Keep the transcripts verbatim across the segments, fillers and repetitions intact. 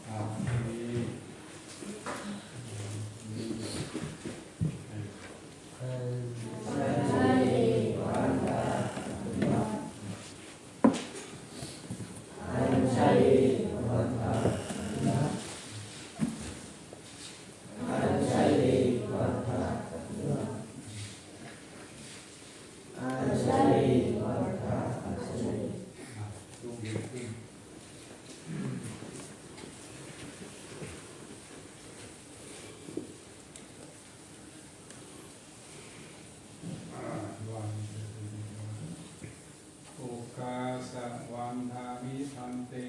อ่า นี่ Okāsa vandāmi bhante.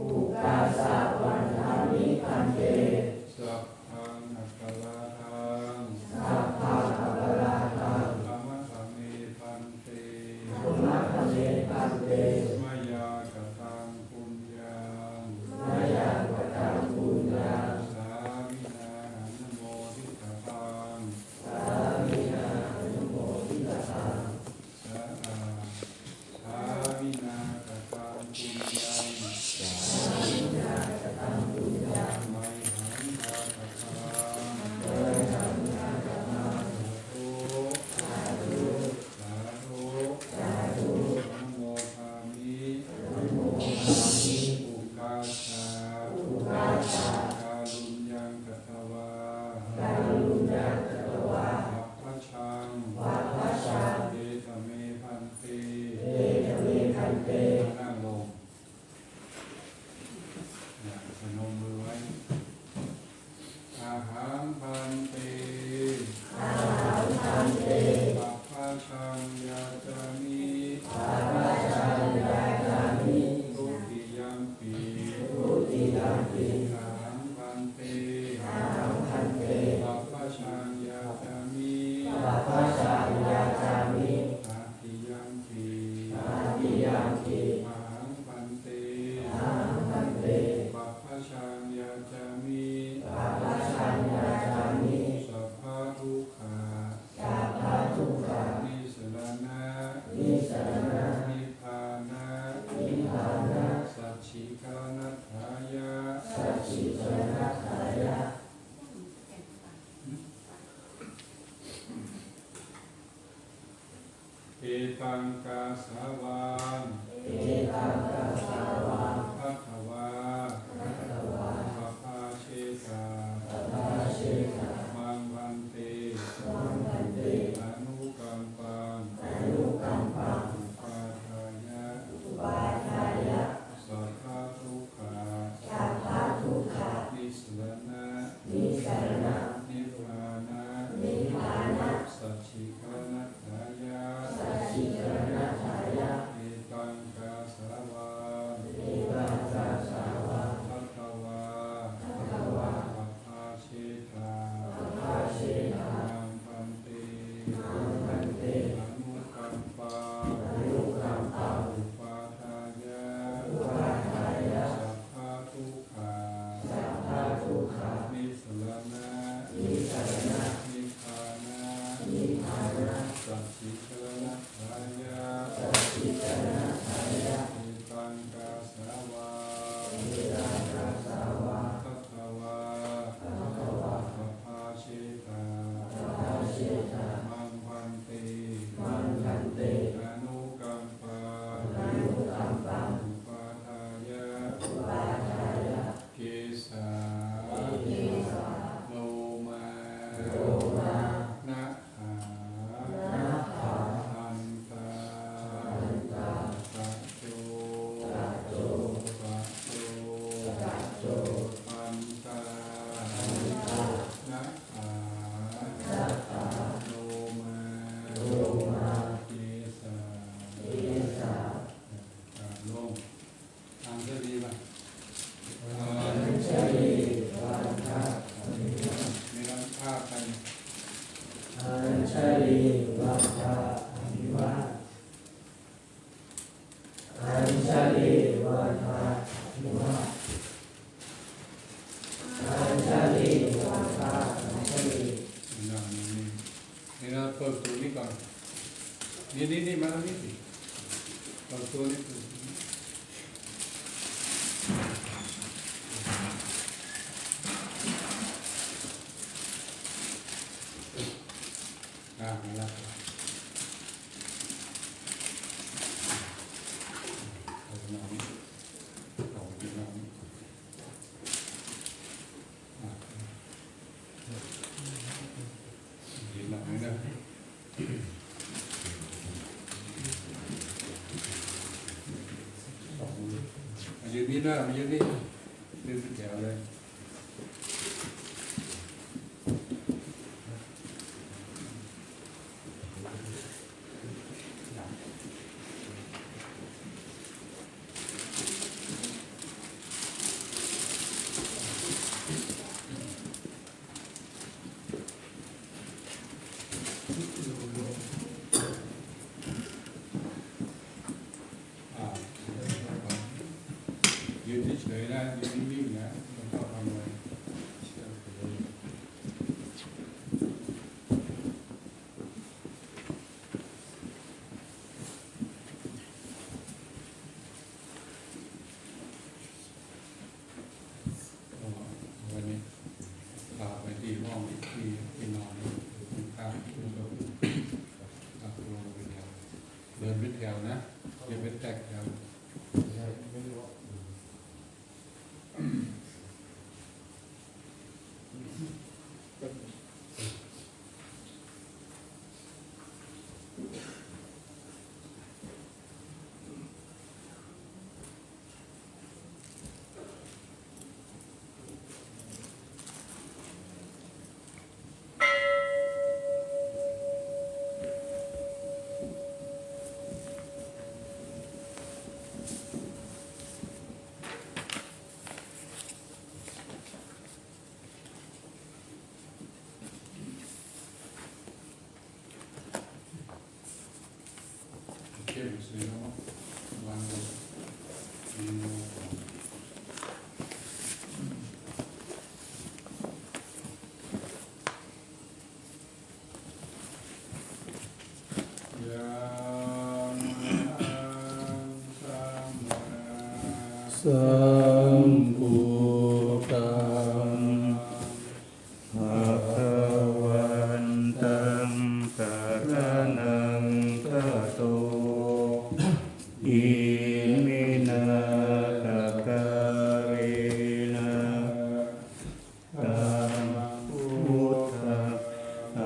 Okāsa vandāmi bhante. Sabbaṃ aparādhaṃ. Sabbaṃ aparādhaṃ. Khamatha me bhante. Khamatha me bhante. Mayā kataṃ puññaṃ. Mayā kataṃ puññaṃ. Sāminā anumoditabbaṃ. Sāminā anumoditabbaṃ. Sā-, ā, sāminā kataṃ puññaṃ. Sāminā kataṃ puññaṃ. Mayhaṃ dātabbaṃ. Mayhaṃ dātabbaṃ. Sādhu. Sādhu. Sādhu. Sādhu. Anumodāmi. Anumodāmi. Ukāsa. Ukāsa. Kāruññaṃ katvā. Kāruññaṃ katvā. Pabbajaṃ. Pabbajaṃ. Kheta me bhante. Kheta me bhante. อ่า นั่งลง เนี่ย พนมมือไว้ Ahaṃ bhante. Ahaṃ bhante. Pabbajaṃ yācāmi. Pabbajaṃ yācāmi. Dutiyampi. Dutiyampi. Ahaṃ bhante. Ahaṃ bhante. Pabbajaṃ yācāmi. Pabbajaṃ yācāmi. Tatiyampi. Tatiyampi. Ahaṃ bhante. Ahaṃ bhante. Pabbajaṃ yācāmi. Pabbajaṃ yācāmi. Sabbadukkhā. Sabbadukkhā. Nissaraṇa. Nissaraṇa. Nibbāna. Nibbāna. Sacchikaraṇatthāya. Sacchikaraṇatthāya. Etaṃ kāsāvaṃ. Etaṃ kāsāvaṃ. Katvā. Katvā. Pabbajetha. Pabbajetha. Maṃ bhante. Maṃ bhante. Anukampaṃ. Anukampaṃ. Upādāya. Upādāya. Sabbadukkhā. Sabbadukkhā. Nissaraṇa. Nissaraṇa. Nibbāna. Nibbāna. Sacchikaraṇatthāya. Sacchikaraṇatthāya. Etaṃ kāsāvaṃ. Etaṃ kāsāvaṃ. Katvā. Katvā. Pabbajetha. Pabbajetha. Maṃ bhante. Maṃ bhante. Anukampaṃ. Anukampaṃ. Upādāya. Upādāya. Sabbadukkhā. Sabbadukkhā. Nissaraṇa. Nissaraṇa. Nibbāna. Nibbāna. Sacchikaraṇatthāya. Sacchikaraṇatthāya. Etaṃ kāsāvaṃ. Etaṃ kāsāvaṃ. Katvā. Katvā. Pabbajetha. Pabbajetha. Maṃ bhante. Maṃ bhante. Anukampaṃ. Anukampaṃ. Upādāya. Upādāya. Kesā. Kesā. Lomā. Lomā. Nakhā. Nakhā. Dantā. Dantā. Taco. Taco. Taco. Taco. Dantā. Dantā. Nakhā. Nakhā. Lomā. Lomā. Kesā. Kesā. อ่า ลง Añjalī va. Añjalī vata. ไม่ต้องพลาดไป Añjalī vata amiva. Añjalī vata amiva. Añjalī vata añjalī. อย่างนี้ นี่เราเปิดตัวนี้ก่อน นี่ นี่ นี่ มาตรงนี้สิ เปิดตัวนี้ เปิดตัวนี้ หน้ามายืนนี่ เป็นแถวเลย อ่า ยืนเฉยๆนะ ยืนนิ่งๆนะ ไม่ต้องทำอะไร วันนี้พาไปที่ห้องที่ที่นอนข้างๆ แล้วก็ลงเป็นแถว เดินเป็นแถวนะ อย่าเป็นแตกแถว Yamahaṃ sammāsambuddhaṃ bhagavantaṃ saraṇaṃ gato. Iminā sakkārena taṃ buddhaṃ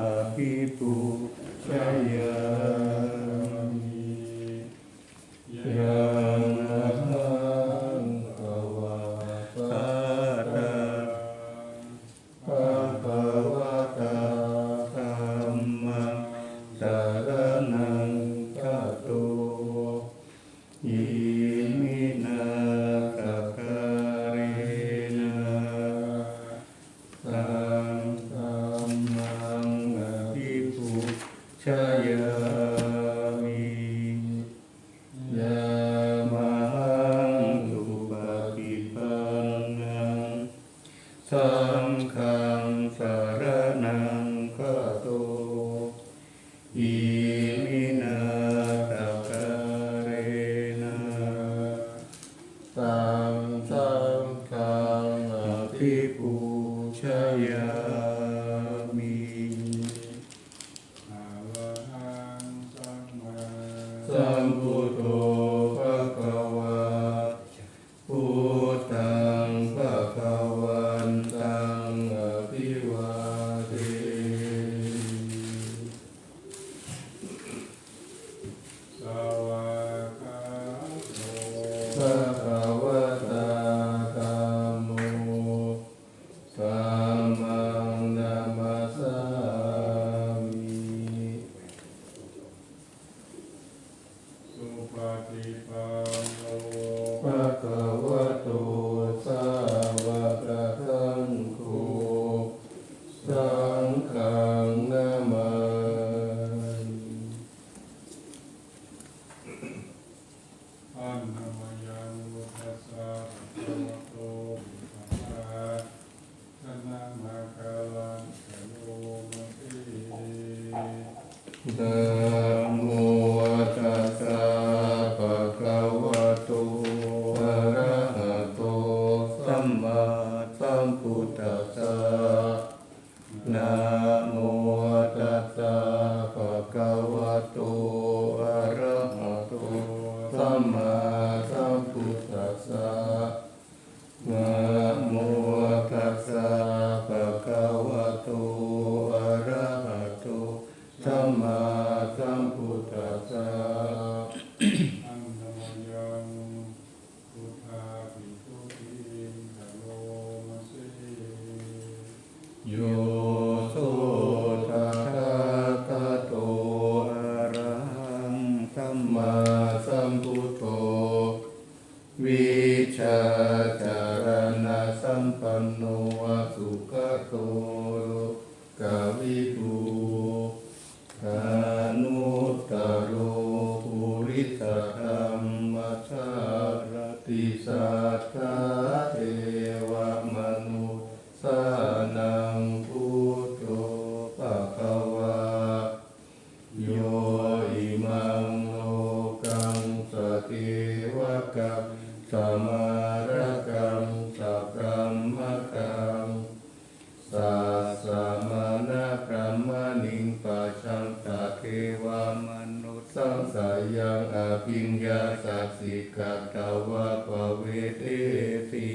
abhipūjayāmi. Yamahaṃ svākkhātaṃ bhagavatā dhammaṃ saraṇaṃ gato. Iminā sakkārena taṃ dhammaṃ abhipūjayāmi. Yamahaṃ supaṭipannaṃ saṅghaṃ saraṇaṃ gato. Iminā sakkārena taṃ saṅghaṃ abhipūjayāmi. Arahaṃ sammāsambuddho bhagavā, buddhaṃ bhagavantaṃ abhivādemi. Svākkhāto bhagavatā dhammo, dhammaṃ namassāmi. Supaṭipanno bhagavato sāvakasaṅgho, saṅghaṃ namāmi. Annamayaṃ buddhassa bhagavato puttaka Namo tassa bhagavato arahato sammāsambuddhassa. Namo tassa bhagavato arahato sammāsambuddhassa. Namo tassa bhagavato arahato sammāsambuddhassa. Annamayaṃ buddhādiguṇ Yo so tathāgato arahaṃ sammāsambuddho vijjācaraṇasampanno sugato lokavidū anuttaro purisadammasārathi satthā devamanussānaṃ buddho bhagavā. Yo imaṃ lokaṃ savijjānamāraṃ sabrahmakaṃ sassamaṇabrāhmaṇiṃ pajāya devamanussānaṃ abhiññāya sikkhitvā pavedesi.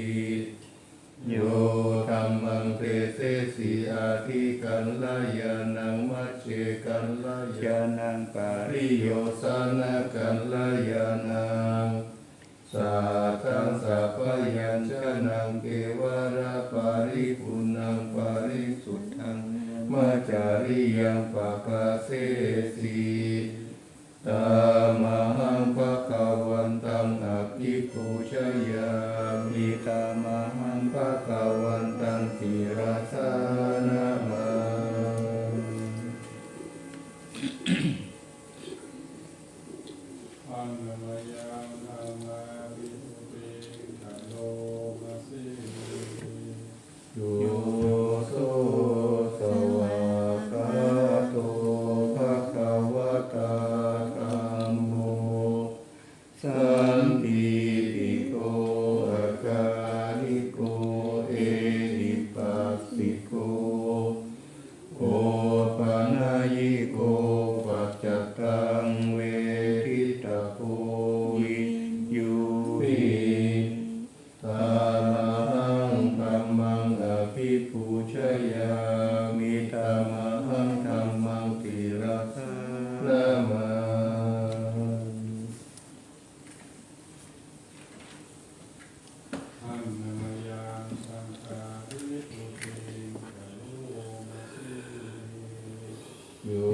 Yo dhammaṃ desesi aṭṭhikalyāṇaṃ majjhekalyāṇaṃ pariyosānakalyāṇaṃ saddaṃ sabyañjanaṃ kevalaparipuṇṇaṃ parisuddhaṃ brahmacariyaṃ pakāsesi. Tamahaṃ bhagavantaṃ abhipūjayāmi. Tamahaṃ bhagavantaṃ sirasā namāmi. Annamayaṃ dhammābhipūtiṃ karoma se. Yo so svākkhāto bhagavatā dhammo sandiṭṭhiko akāliko ehipassiko opanayiko paccattaṃ veditabbo viññūhi. Tamahaṃ dhammaṃ abhipūjayāmi. Tamahaṃ dhammaṃ sirasā namāmi. Annamayaṃ saṅghabhipūtiṃ karoma se. Yo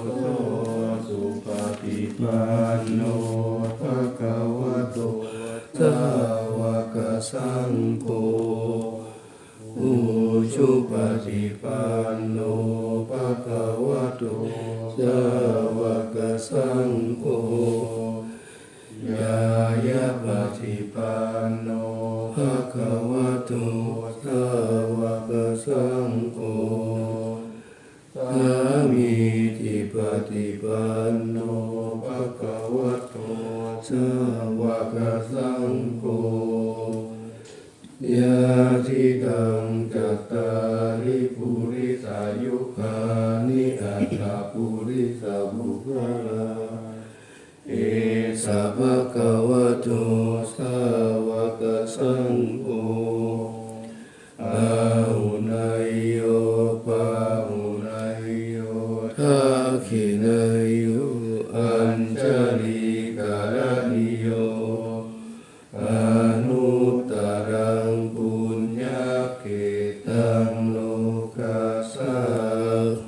so supaṭipanno bhagavato sāvakasaṅgho, ujupaṭipanno bhagavato sāvakasaṅgho, ñāyapaṭipanno bhagavato sāvakasaṅgho, sāmīcipaṭipanno bhagavato sāvakasaṅgho, yadidaṃ cattāri purisayugāni aṭṭha purisapuggalā, esa bhagavato sāvakasaṅgho, āhuneyyo pāhuneyyo dakkhiṇeyyo añjalikaraṇīyo, anuttaraṃ puññakkhettaṃ lokassāti.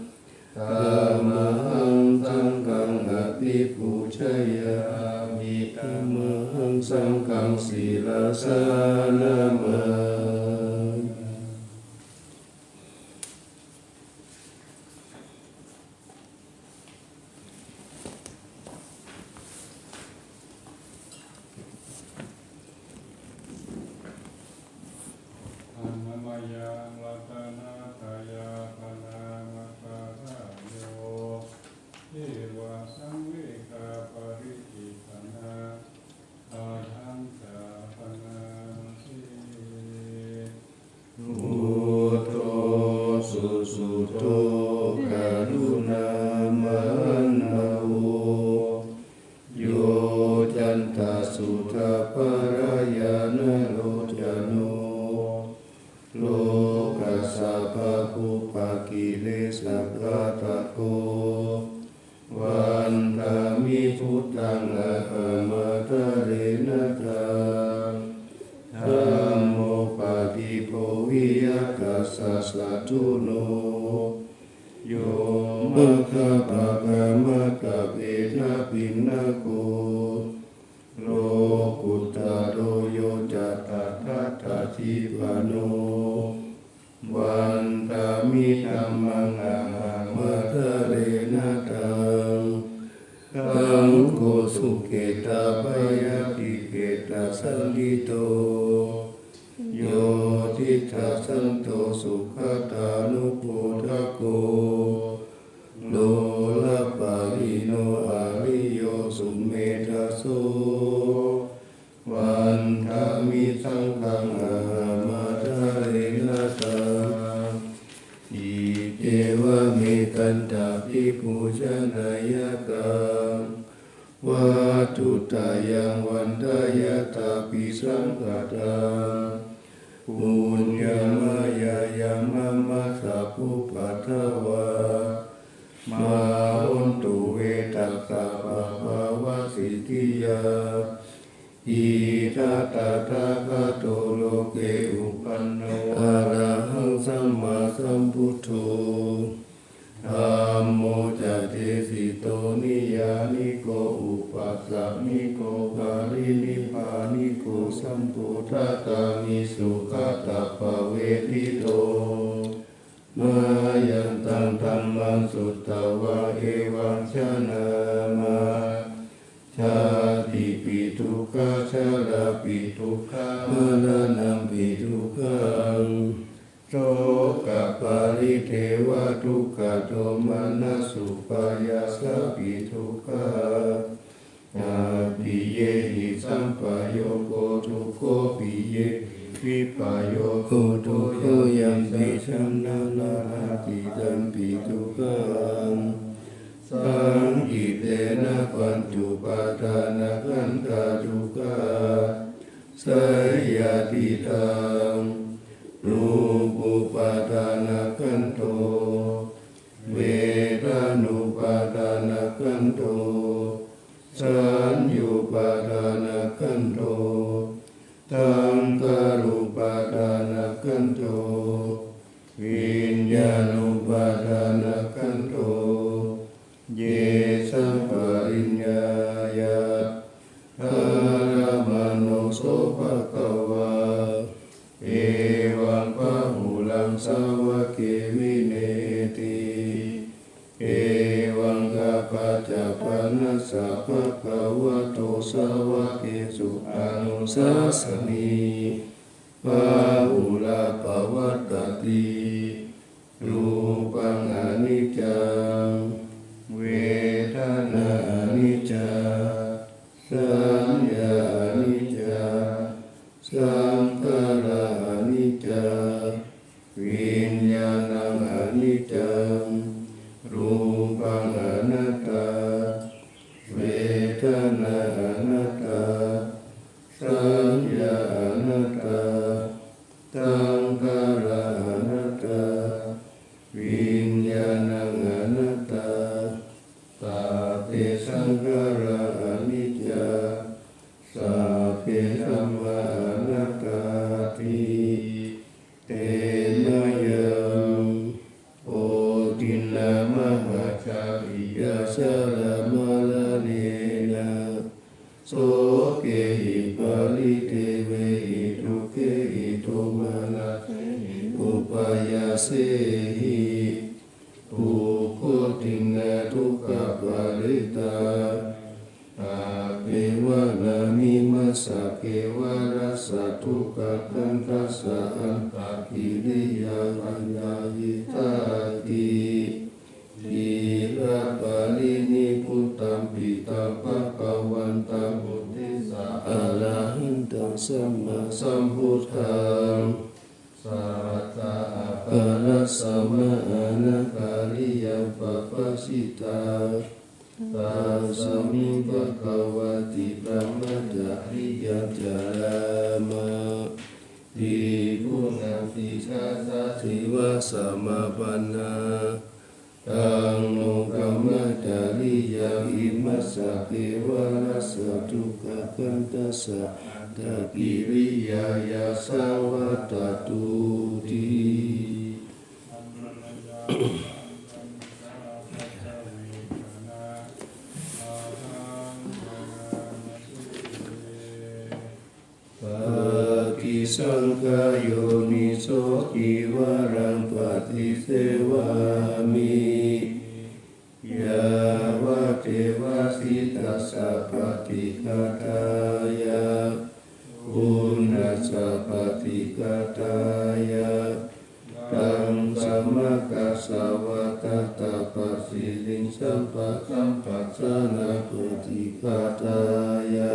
Tamahaṃ saṅghaṃ abhipūjayāmi. Tamahaṃ saṅghaṃ sirasā namāmi. Annamayaṃ ratanattayapariṇāmaṃ pahāya, evasāvikaparicittaṃ, taṃ saṅghaṃ paṇāma se. yattha saddhuno, yo maggapākamaggapetābhinnako, lokuttaro yo ca tattha cātipanno, vandāmi dhammaṃ ahamadāre na taṃ. Saṅgho sukhetappayātiketasaṇṭhito, yo tiṭṭhañcanto sugatānupādako, dulāpahīno ariyo sumedhaso, vandāmi saṅghaṃ ahamadāre na taṃ. Iccevamekantabhipūjanīyaṃ vatthuttayaṃ vandeyyathābhisaṅkhataṃ, puññaṃ mayā yaṃ mama sabbupaddavā, mā hontu ve tassa pāpāvasiddhiyā. Idha tathāgato loke uppanno arahaṃ sammāsambuddho, dhammo ca desito niyyāniko upāsamiko parinibbāniko sambodhagāmī sugatānupavedito. Mayantaṃ dhammaṃ sutvā evaṃ janāma, jātipi dukkhā jarāpi dukkhā maraṇampi dukkhaṃ, sokaparidevadukkhadomanassupāyāsāpi dukkhā, appiyehi sampayogo dukkho, piyehi vippayogo dukkho, yampi jaṃ na labhati tampi dukkhaṃ. Saṅkhittena pañcupādānakkhandhā dukkhā, seyyathidaṃ: rūpūpādānakkhandho, vedanūpādānakkhandho, saññāupādānakkhandho, saṅkhārūpādānakkhandho, viññāṇūpādānakkhandho. Ye saṃ pariññāya dharamāno so bhagavā, evaṃ bahulaṃ sāvake vineyati, evaṃ kappacca panassa bhagavato sāvakesu anusāsati. Bahulā pavattati. Rūpaṃ aniccaṃ, vedanā aniccā, saññā aniccā, saṅkhārā aniccā, viññāṇaṃ aniccaṃ. Rūpaṃ anattā, vedanā anattā, saññā anattā, saṅkhārā anattā, viññāṇaṃ anattā, sabbe saṅkhārā aniccā, sabbe dhammā anattāti. Te mayaṃ bodhinā mahācariyā jalamaranena sokehi paridevehi dukkhehi domanassehi upāyāsehi, dukkhotthiṃ na dukkhaparittā, appeva nānimajjhake varassa dukkhakkhandhassa antakiriyā paññāhitāti. Khīlaparinibbutampi taṃ bhagavantaṃ uddissa arahantaṃ sammāsambuddhaṃ, satta aparājitapallaṅkariyaṃ pabbāsitā. Tasmiṃ bhagavati brahmacariyā carāma bhikkhūnaṃ sikkhāsādeva samāpannā. Taṃ no brahmacariyaṃ Assa kevalassa dukkhakkhandhassa attakiriyāya saṃvattatūti. Paṭisaṅkhā yoniso cīvaraṃ paṭisevāmi, yāvadeva sītassa paṭighātāya, uṇhassa paṭighātāya, ḍaṃsamakasavātātapasiriṃsapasamphassānapaṭighātāya,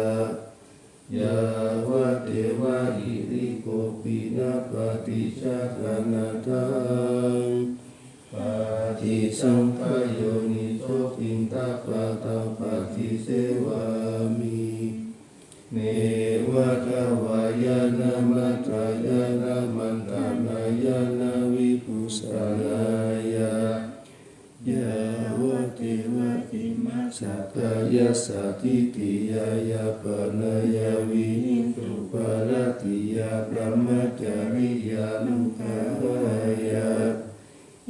yāvadeva hirikopinapaṭicchādanatthaṃ. Paṭisaṅkhā yoniso piṇḍapātaṃ paṭisevāmi, neva davāya na madāya na maṇḍanāya na vibhūsanāya, yāvadeva imassa kāyassa ṭhitiyā yāpanāya vihiṃsuparatiyā brahmacariyānuggahāya.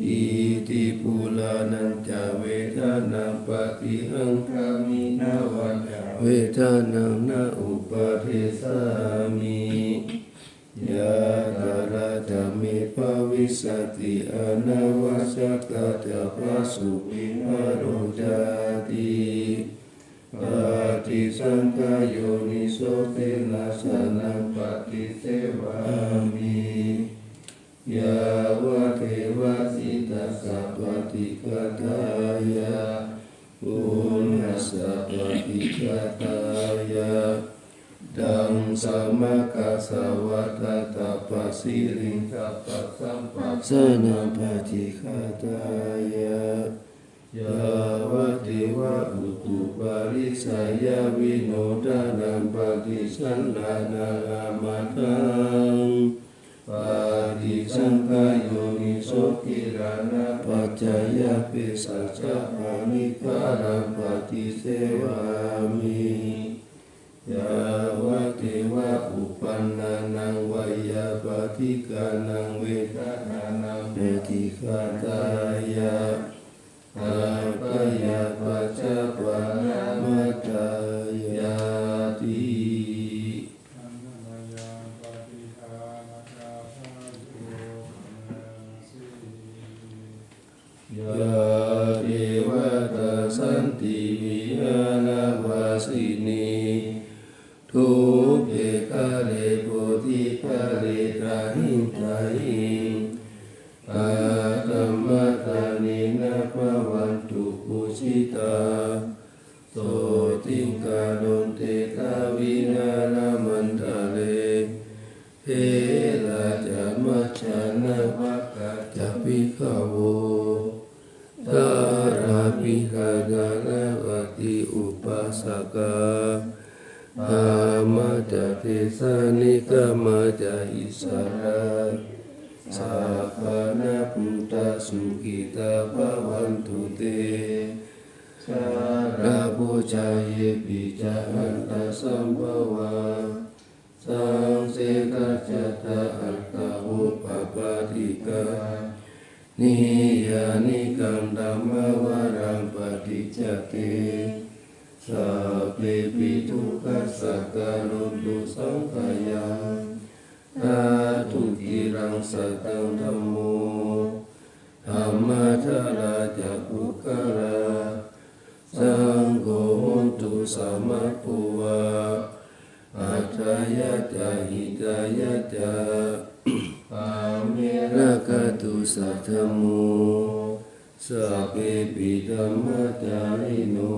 Iti purāṇañca vedanaṃ paṭihaṅkhāmi navañca vedanaṃ na uppādessāmi. Yātrā ca me bhavissati anavajjatā ca phāsuvihāro cāti. Paṭisaṅkhā yoniso senāsanaṃ paṭisevāmi, yāvadeva sītassa paṭighātāya, uṇhassa paṭighātāya, ḍaṃsamakasavātātapasiriṃsapasamphassānapaṭighātāya, yāvadeva utuparissayavinodanaṃ paṭisallānārāmatthaṃ. Paṭisaṅkhā yoniso gilānapaccayabhesajjaparikkhāraṃ paṭisevāmi, yāvadeva uppannānaṃ veyyābādhikānaṃ vedanānaṃ paṭighātāya, abyāpajjhaparamatāyāti. Yā devatā santi vihāravāsinī, thūpe ghare bodhighare tahiṃ tahiṃ, kataṃ bhaṇāni na bhavantu pūjitā, sotthiṃ karontedha vihāramaṇḍale. Therā ca majjhā navakā ca bhikkhavo, sārāmikā gārāpaṭi upāsakā, gāmā ca desā negamā ca issarā, sappāṇabhūtā sukhitā bhavantu te. Jalābujā yepi ca aṇḍasambhavā, saṃsedajātā athavopapātikā, niyyānikaṃ dhammavaraṃ paṭicca te, sabbepi dukkhassa karontu saṅkhayaṃ. Ṭhātu ciraṃ sataṃ dhammo, dhammaddharā ca puggalā, saṅgho hotu samaggo va, atthāya ca hitāya ca. Amhe rakkhatu saddhammo, sabbepi dhammacārino,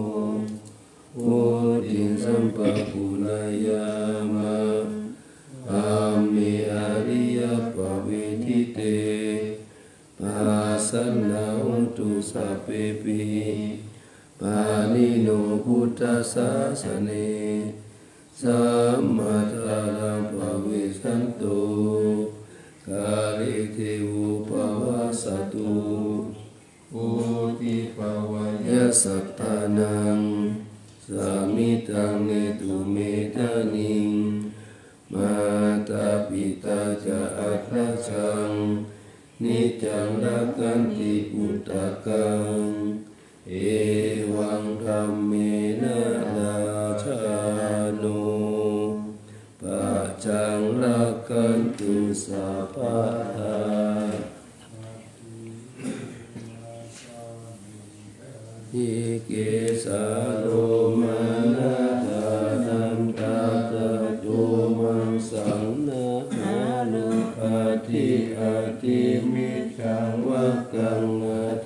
vuḍḍhiṃ sampāpuṇeyyāma, amhe ariyappavedite. Pasannā hontu sabbepi, pāṇino buddhasāsane, sammadhāraṃ pavecchanto, kāle devo pavassatu. Vuḍḍhibhāvāya sattānaṃ, Sāmī taṃ netu medaniṃ, mātā pitā ca atrajaṃ, niccaṃ rakkhanti puttakaṃ, evaṃ dhammena rājāno, pajaṃ rakkhantu sabbadā. Ye kesāromāṇadāṇantattaco maṃ saṃnāhāro, aṭṭhī aṭṭhimiñjaṃ vakkaṃ,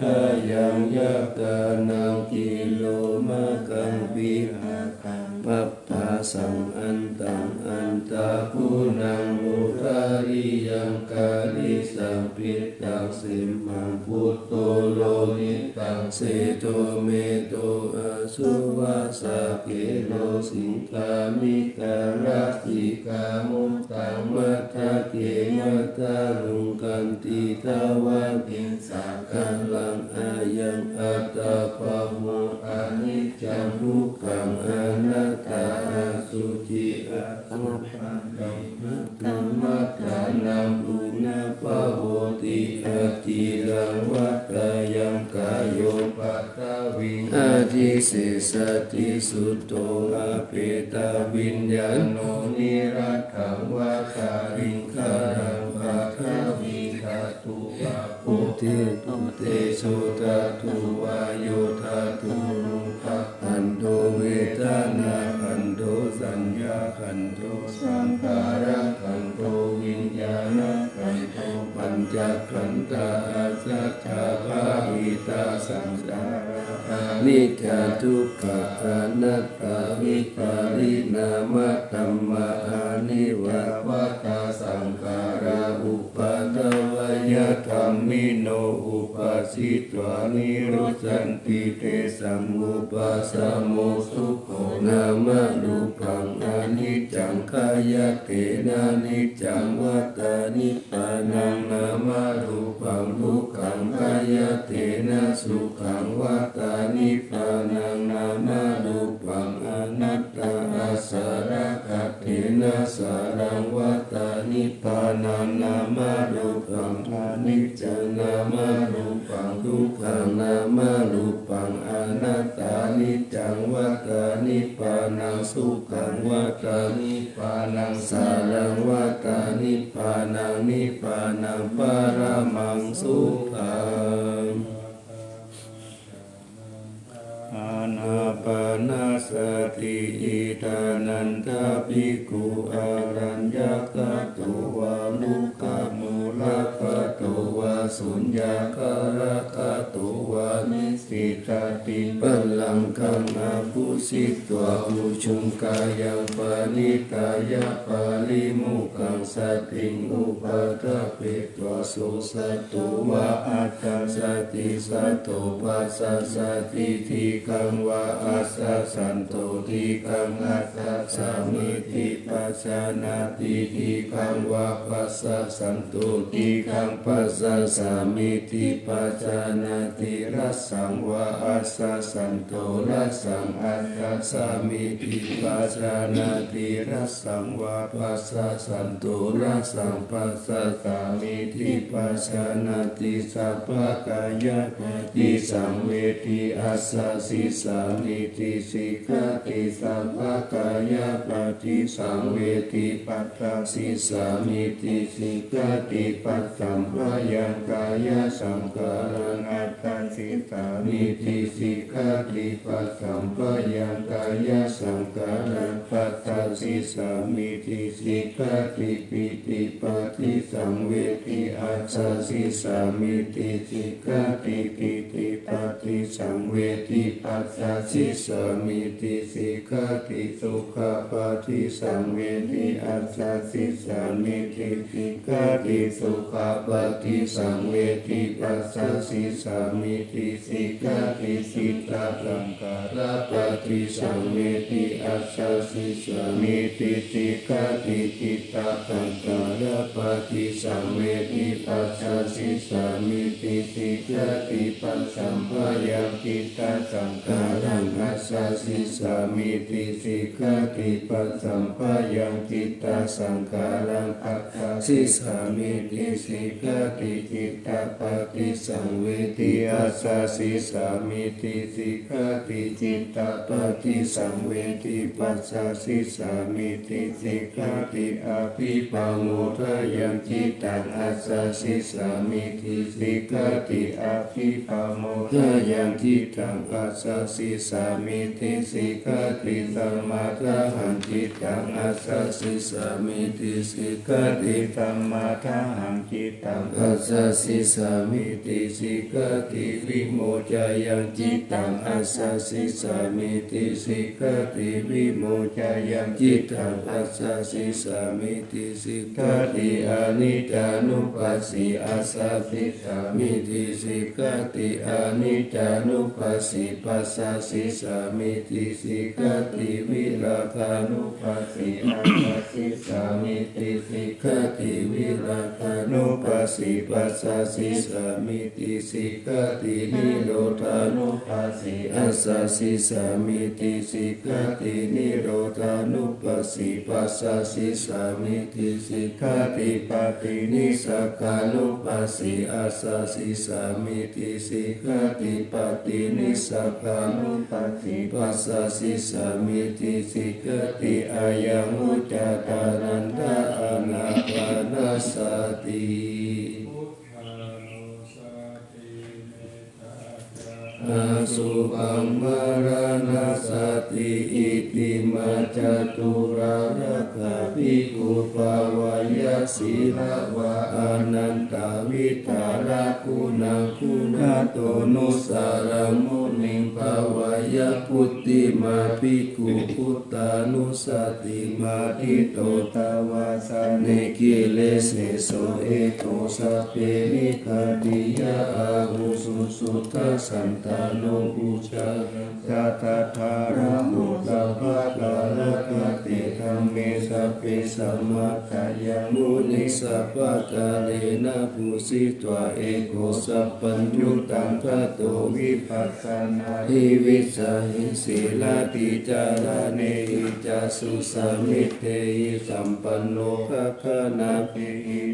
hadayaṃ yakkhānaṃ kilomakaṃ, pihakaṃ pabbasaṃ antaṃ antaguṇaṃ, udariyaṃ karīsaṃ pittaṃ simhaṃ putto lohitaṃ sedo, medo asūva sakero, siṅgāmiṃ khalasikā mudhā, matthake matthaluṅgaṃ thitavatiṃsā, kālaṃ ayaṃ attabhāvo, aniccaṃ dukkhaṃ anattā, asuci asubhaṃ kammaṃ, kammadānaṃ punabbhavoti, aciraṃ vatayaṃ kāyo, paṭhaviṃ adhisessati, chuddho apetaviññāṇo, niratthaṃ vata liṅgaraṃ, paṭhavī dhātu vā bodhemuttejo dhātu, vāyo dhātu rūpakhandho, vedanākhandho, saññākhandho, saṅkhārakhandho, viññāṇakhandho, pañcakkhandhā ajjhattā bhāvitā, saṅkhārā aniccā dukkhā anattā, vipariṇāmadhammā anivaṭṭavatā, saṅkhārā uppādavayadhammino, uppajjitvā nirujjhanti, tesaṃ vūpasamo sukho. Nāmarūpaṃ aniccaṃ, khayatena niccaṃ vata nibbānaṃ, nāmarūpaṃ dukkhaṃ, khayatena sukhaṃ vata nibbānaṃ, nāmarūpaṃ anattā, asarakkhattena saraṃ vata nibbānaṃ, nāmarūpaṃ aniccaṃ, nāmarūpaṃ dukkhaṃ, nāmarūpaṃ anattā, niccaṃ vata nibbānaṃ, sukhaṃ vata nibbānaṃ, saraṃ vata nibbānaṃ, nibbānaṃ paramaṃ sukhaṃ. Ānāpānasati. Idha nanda bhikkhu āraññakato vā rukkhamūlagato vā suññāgāragato vā nisissati pallaṅkaṃ abbhujitvā ujuṃ kāyaṃ paṇītāya paṭimokkhāsaṃ satiṃ upaṭṭhapetvā so satto vā aṭṭhāsati, satto passāsati, dīghaṃ vā assāsanto dīghaṃ assāsāmīti pajānāti, dīghaṃ vā passāsanto dīghaṃ passāsāmīti pajānāti, rassaṃ vā assāsanto rassaṃ assāsāmīti pajānāti, rassaṃ vā passāsanto rassaṃ passāsāmīti pajānāti, sabbakāyapaṭisaṃvedi assājissāmīti sikkhati, sabbakāyapaṭisaṃvedi passājissāmīti sikkhati, passamphayaṃkāyasaṅkhāraṃ attāsi sāmīti sikkhati, passamphayaṃkāyasaṅkhāraṃ passājjissāmīti sikkhati, pītipaṭisaṃvedi assājjissāmīti sikkhati, pītipaṭisaṃvedi passājjissāmīti sikkhati, sukhapaṭisaṃvedi assājjissāmīti sikkhati, sukhapaṭisaṃvedi passājjissāmīti sikkhati, cittasaṅkhārapaṭisaṃvedi assasissāmīti sikkhati. Cittasaṅkhārapaṭisaṃvedi passasissāmīti sikkhati. Passamphayaṃ cittasaṅkhāraṃ assasissāmīti sikkhati. Passamphayaṃ cittasaṅkhāraṃ assasissāmīti sikkhati. Cittapaṭisaṃvedi assasissāmīti sikkhati. Cittapaṭisaṃvedi passasissāmīti sikkhati. Abhipamodāyaṃ cittaṃ assasissāmīti sikkhati. Abhipamodāyaṃ cittaṃ assasissāmīti sikkhati. Samādāhaṃ cittaṃ assasissāmīti sikkhati. Samādāhaṃ cittaṃ assasissāmīti sikkhati. Vimoccayaṃ cittaṃ assasissāmīti sikkhati. Vimoccayaṃ cittaṃ assasissāmīti sikkhati. Aniccānupassī assasissāmīti sikkhati. Aniccānupassī passasissāmīti sikkhati. Virāgānupassī assasissāmīti sikkhati. Virāgānupassī passasissāmīti sikkhati. Nirodhānupassī assasissāmīti sikkhati. Nirodhānupassī passasissāmīti sikkhati. Paṭinissagga nupassī assasissāmīti sikkhati. Paṭinissagga nupassī passasissāmīti sikkhati. Ayaṃ vuccatā anattā anapanāsati. Asubhaṃ maraṇasati. Itimā caturāsakā bhikkhū bhāveyya sīlavā anantavitarā guṇā guṇato nusaraṃ muniṃ bhāveyya. Puthimā bhikkhū buddhānussatī matthito dvāsa ne kilesī so eko sabbe nikkhatiyā ahuṃ susuddhaṃ santano uccāraṃ ca tathāgato sabbakālaṃ āgateṭṭhāne sabbe samatthayaṃ muniṃ sabbakālena pūjitvā eko sabbaññutaṃ tato vipassanāhi vijjāhi sīlatī caraṇehi ca susamitehi sampanno gaganābhī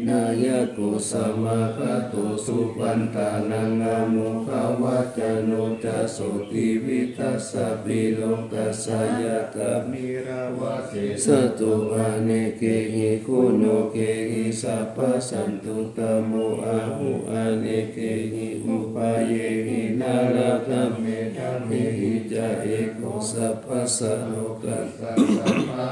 nāyako samāgato supaṇṇānaṃ amoghavaccano ca sotthiṃ vītasabhiro tassāyatā nirāvā sesato anekehi guṇokehi sabbasantutamo ahu anekehi upayehi nālādhammehi dhammehi ca eko sabbasā lokassa sabbā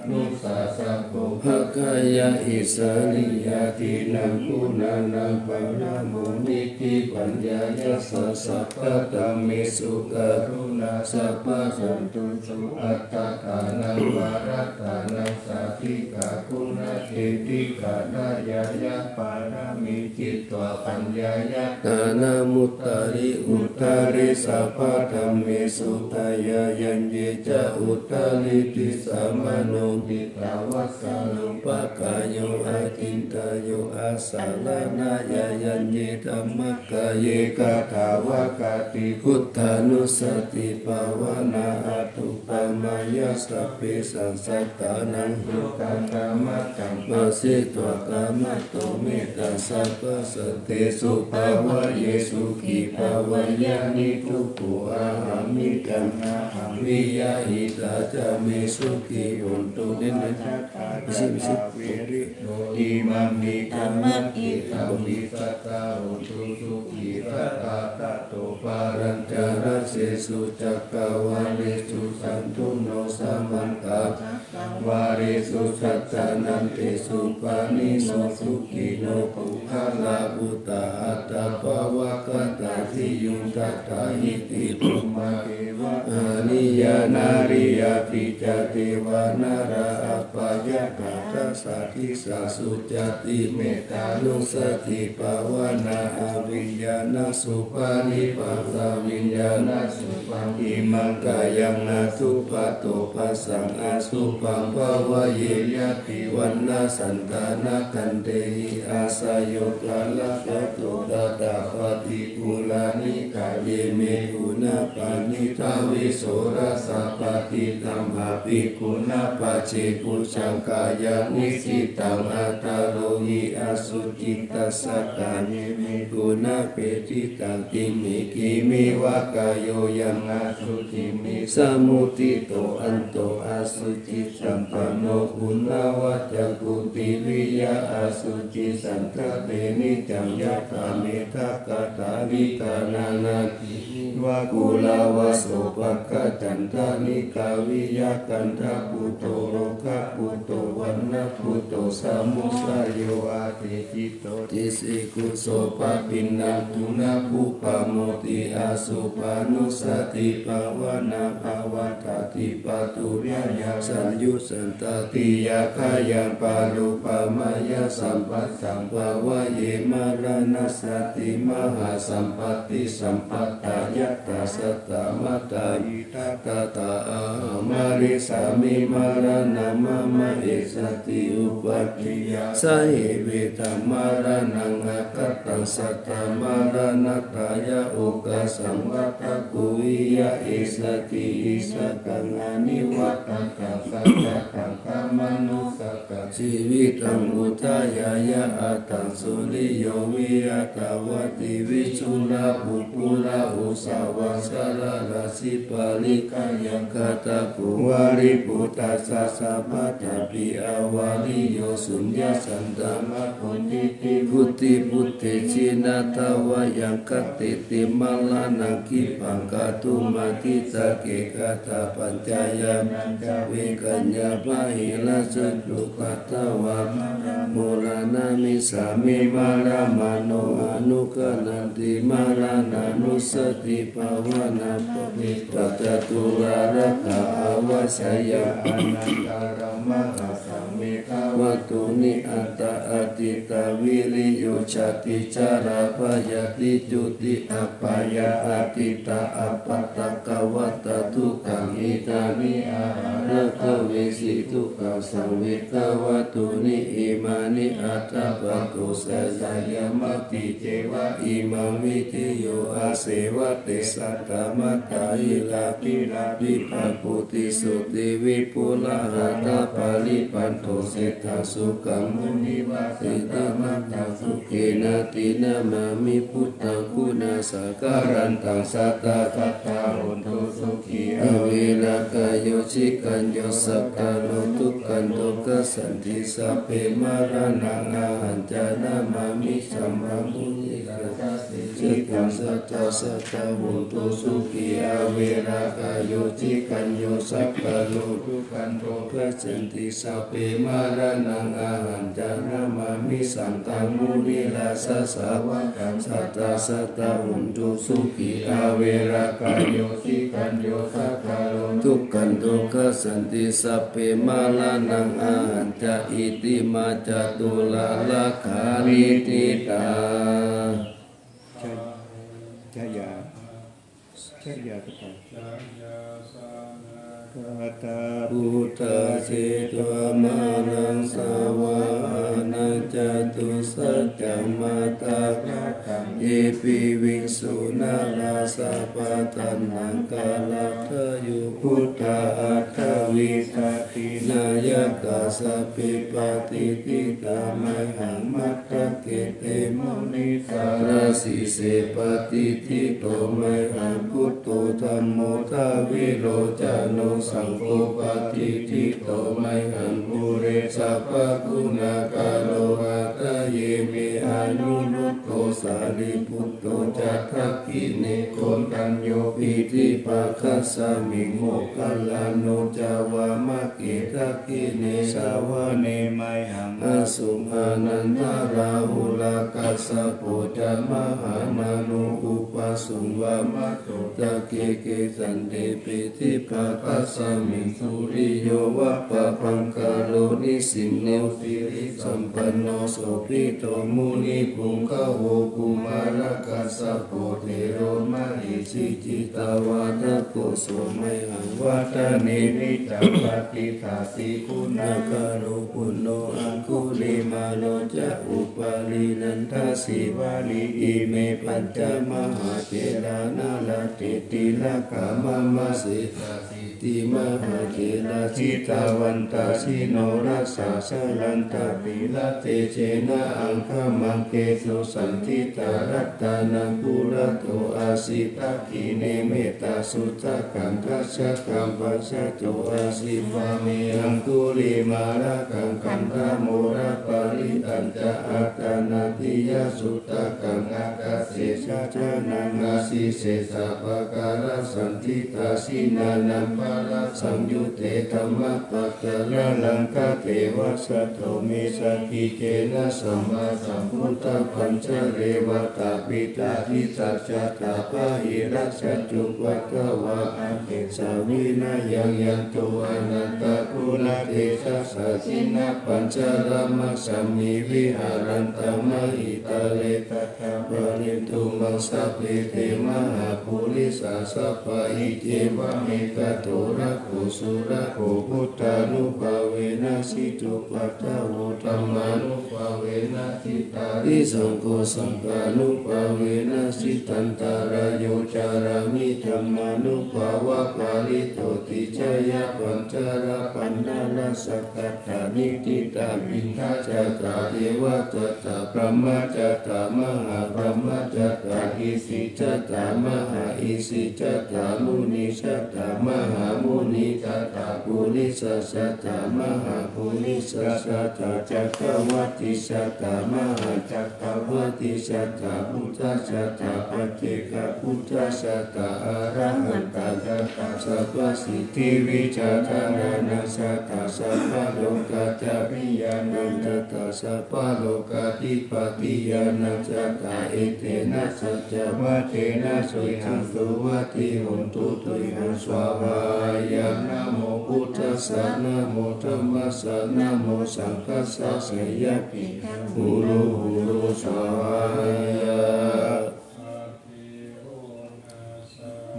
nussāsako bhāgāya isariyā dīnaṃ guṇānaṃ paramo nitti paññāya sabbadhammesu karuṇā sabbasantusu attānaṃ varattānaṃ sādhikā guṇācedikā nāyāya pāramī citvā paññāya dānamuttari uttare sabbadhammesu dāyāyaṃ ye ca uttariddhi samaṇo cittavasano pakkayo acintayyo asaraṇāya yaññe dhammakāye katā vā kati buddhānussatibhāvanā atthupamayā sabbesaṃ sattānaṃ dukkhaṃ kamatthaṃ pāsitvā kamato mettaṃ sabbasatte supavayye sukhī bhaveyya niddukkho ahaṃ miccāmahaṃ viyāhitāca me sukhī hontu. เน้นๆ ไม่ใช่ไม่ใช่ imaṃ nikkhamma idaṃ vijjatā hontu sukhī sadā. Tato pālañca rasesu cakkavāḷesu cātuloko samantā cakkavāḷesu daddallantesu pāṇino sukhino puggalā. Bhūtā bhayappattā bhiyyo nattha iti bhummā devā aniyā narī aphi ca devā nalā appayiṭṭhā. Sati sasu cati mettānussati bhāvanā aviññāṇasubhāvibhāsaviññāṇasubhāvim imaṃ kāyaṃ athubbato bhassaṃ asubhaṃ bhāvaye. Ñātivaṇṇasantānakhandhehi āsayukallattato tathāpati pūrāṇikāye me guṇā paṇītā visorasā patiṭṭhānapiguṇā pacce. Bhujaṅgā yaṃ nisīdantaṃ atharo hi asuci tassa kāye me guṇāpetiṭṭhā kimmhi kimmhi va kāyo yaṃ asuciṃ visamuṭṭhito anto asucisampanno uṇṇāva ca puthiviya asucisaṅkhate niccaṃ yathā meghaghaṭābhighānanadi va kulavāso pakkaccantanikā viyakkhaṇḍa putto rogaputto vaṇṇabhutto samudayo atthi citto disi kuso pabhinnaṃ uṇhapubba moti asubhānussati bhāvanā pavattati pāturayaṃ saññuttattiyakkhayaṃ parūpameyyasampassaṃ bhāvaye. Maraṇassati mahāsampattisampadā yattha saddhammattā hitatthā tā ahaṃ marissāmi maraṇaṃ mama essati upādiṃ. Yāsaṃ hi vedaṃ maraṇaṃ aggaṭaṃ saddhaṃ maraṇatthāya okāsaṃ vata guhiya essathihi sakaṃ anivajjitaṃ saccattaṃ khamatu sakkaṃ jīvitaṃ udayāya aṭṭhaṃsu riyo viratavati vijulā pupulā usavā salalā siparikkhayaṃ kattabbo vāripūtassa sabbadhapi avariyo suññassantamakuṃ diṭṭhi vutti buddhi jhinātavayaṃ katteti maraṇaṃ khippaṃ kātumatthitake katha pañcayānañca vekaññā pahīnasaccu katvā maraṃ moraṃ namissāmi maraṇā mano anuggarahanti maraṇānussatibhāvanā phabbe ca caturāgā avajjayā anantarā mahāsaṃ meghavātūni aṭṭha ādittā viriyo jāti jarā byādhi juti apāyā ādittā appaṭikavatā dukkhā idāni ahāragavesi dukkhasaṃ vegavātūni imāni aṭṭha pādo ca sayaṃ matthi ceva imaṃ videyo aseva te saddamattā hiragiriṃ pibhaṃ bodhisotthi vipulā aṭṭhaṃsu parinibbāno jetaṃ sukhaṃ munivasaṃ tamataṃ sukhena dinamāmi buddhaṃ guṇāsa garantaṃ sadā sadā hontu sukhī averā kāyo cīkañño sakkāro dukkhanto gacchanti sabbe maraṇaṃ ahañca namāmi sabbaṃ buddhasāsanaṃ jetaṃ sadā sadā hontu sukhī averā kāyo cīkañño sakkāro dukkhanto gacchanti sabbe maraṇaṃ ahañca namāmi santaṃ munirājasāvakaṃ sadā sadā hontu sukhī averā kāyo cīkañño sakkāro dukkhanto gacchanti sabbe maraṇaṃ ahañca itimā caturāgā niṭṭhitā. Jaya, jaya, jaya. Gatā buddhā jetvā māraṃ savāhanaṃ catusaccāmataraṃ ye piviṃsu narāsabhā taṇhaṅkarādayo buddhā aṭṭhavīsati nāyakā sabbe patiṭṭhitā mayhaṃ matthake te munissarā. Sīse patiṭṭhito mayhaṃ buddho dhammo dvilocano saṅgho patiṭṭhito mayhaṃ ure sabbaguṇākaro. Hadaye me anuruddho sārīputto ca dakkhiṇe koṇḍañño piṭṭhibhāgasmiṃ moggallāno ca vāma ke. Dakkhiṇe savane mayhaṃ āsuṃ ānandarāhulā kassapo ca mahānāmo upā suṃ vāmasotake. Kesante piṭṭhibhāgasmiṃ suriyo va pabhaṅkaro, nisinno sirisampanno sobhito munipuṅgavo. Kumārakassapo thero mahesī cittavādako, so mayhaṃ vadane niccaṃ patiṭṭhāsi guṇākaro. Puṇṇo aṅgulimālo ca upālī nandasīvalī, ime pañca mahātherā nalāṭe tilakā mama. Sesāsīti mahātherā jitavantā jinorasā, jalantā sīlatejena aṅgamaṅgesu saṇṭhitā. Ratanaṃ purato āsi dakkhiṇe mettasuttakaṃ, dhajaggaṃ pacchato āsi vāme aṅgulimālakaṃ. Khandhamoraparittañca āṭānāṭiyasuttakaṃ, ākāse chadanaṃ āsi sesā pākārasaṇṭhitā. Jinānaṃ balasaṃyutte dhammapakāralaṅkate, vasato me santike sabbā sambuddhapañjare. Vātapittādisañjātā bāhirajjhattupaddavā, anesaṃ vinayaṃ yantu anantaguṇatejasā. Jinapañjaramajjhamhi viharantā mahītale, sadā pālentu maṃ sabbe te mahāpurisāsabhā. Iccevam ekato rakkho surakkho, buddhānubhāvena jitupaddavo, dhammānubhāvena jitārisaṅgho, saṅghānubhāvena jitantarāyo, carāmi dhammānubhāvapālito tijjhāya pañjarapaṇṇarasaṅkaṭṭhāni. Ṭhitā piṇḍajātā devajātā brahmajātā mahābrahmajātā, isijātā mahāisijātā, munijātā mahāmunijātā, purisajātā mahāpurisajātā, cakkavāṭijātā mahācakkavāṭijātā, buddhajātā paccekabuddhajātā, arahantā jātā sabbasiddhivijjādharānaṃ jātā, sabbalokācāriyānaṃ jātā, sabbalokādhipatiyānaṃ jātā. Etena saccavajjena tuyhaṃ suvatthi hotu, tuyhaṃ svāhāya. Namo buddhassa, namo dhammassa, namo saṅghassa, jayapīdhaṃ huru huru svāhāya.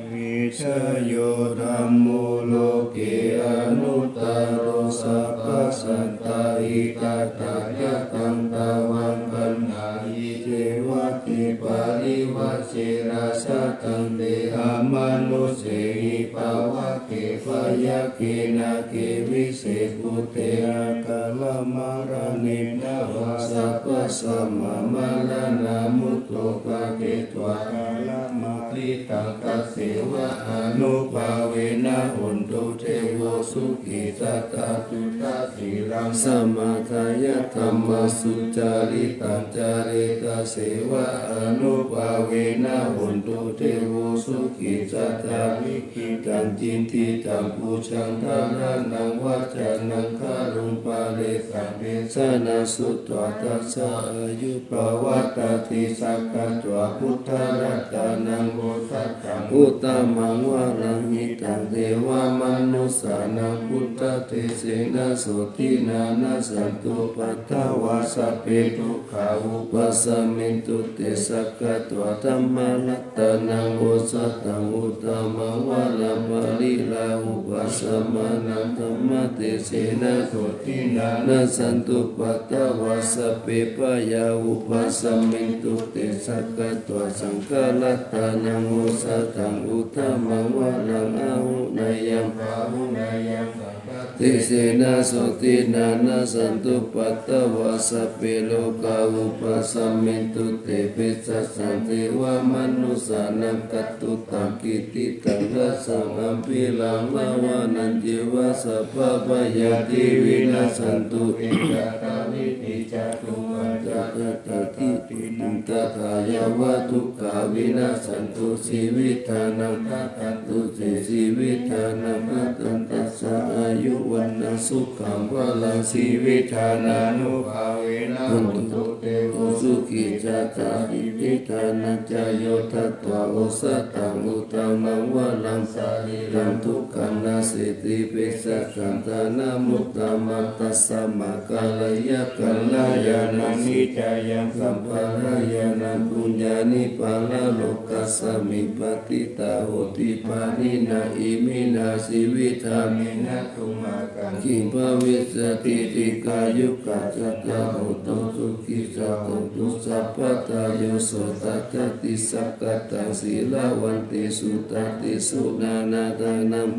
Vijayo dhammo loke anuttaro, sabbasattahitatthāya, taṃ tvaṃ gaṇhāhi devate parivajjena saddhaṃ. Te amanussehi pavake byagghe nāge vise bhūte, akālamaraṇena vā sabbasmā maraṇā mutto pāpetha, akālamarittaṃ tasseva ānubhāvena hontu devo sukhī. Sadā tuṭṭhasīlaṃ samādāya dhammaṃ sucaritaṃ care, tasseva ānubhāvena hontu devo sukhī. Sadā likkhitaṃ cintitaṃ pūjaṃ dhāraṇaṃ vācanaṃ garuṃ, pāresaṃ desanaṃ sutvā tassa āyu pavaḍḍhatīti. Sakkatvā buddharatanaṃ osathaṃ uttamaṃ varaṃ, hitaṃ devamanussānaṃ, buddhatejena sotthinā nassantupaddavā, sabbe dukkhā vūpasamentu te. Sakkatvā dhammaratanaṃ osathaṃ uttamaṃ varaṃ, pariḷāhūpasamanaṃ, dhammatejena sotthinā nassantupaddavā, sabbe bhayā vūpasamentu te. Sakkatvā saṅgharatanaṃ osathaṃ uttamaṃ varaṃ, āhuneyyaṃ pāhuneyyaṃ, saṅghatejena sotthinā nassantupaddavā, sabbe rogā vūpasamentu te. Vessassaṃ devamanussānaṃ, katvāna kaṭṭhamudaraṃ, āggaṃ pāturasaññā, pāpūpakamā ceva, sabbe bhayāpi vinassantu. Etādisāni cattāri Tathāpi tathāyeva dukkhā vinassantu jīvittānaṃ, dadantu te jīvittānaṃ bhaddantassa āyu vaṇṇaṃ sukhaṃ balaṃ. Jīvittānānubhāvena hontu te sukhī ca. Ca jīvittānañca yo datvā osathaṃ uttamaṃ varaṃ, sarīraṃ dukkhaṃ naseti, vesakhaṃ dānamuttamaṃ, tasmā kāleyya kalyāṇaṃ, niccāya kalyāṇaṃ, puññāni paralokasmiṃ patiṭṭhā honti pāṇinā. Iminā jīvittāni ñātumakkhaṃ, kiṃ bhavissati dīghāyukā. Sadā hontu sukhī, sadā hontu sabbadā. Yo so tathāgataṃ sakkattaṃ sīlavantesu dadesu, nānādānaṃ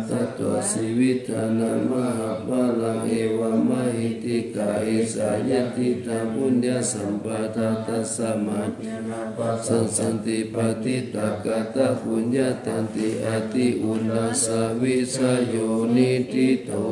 datvā jīvittānaṃ mahapphalaṃ, evammahiddhikā esā yadidaṃ puññasampadā. Tasmā pasāsati patiṭṭhāgatā puññā, tanti atthi uṇhissavijayo niṭṭhito.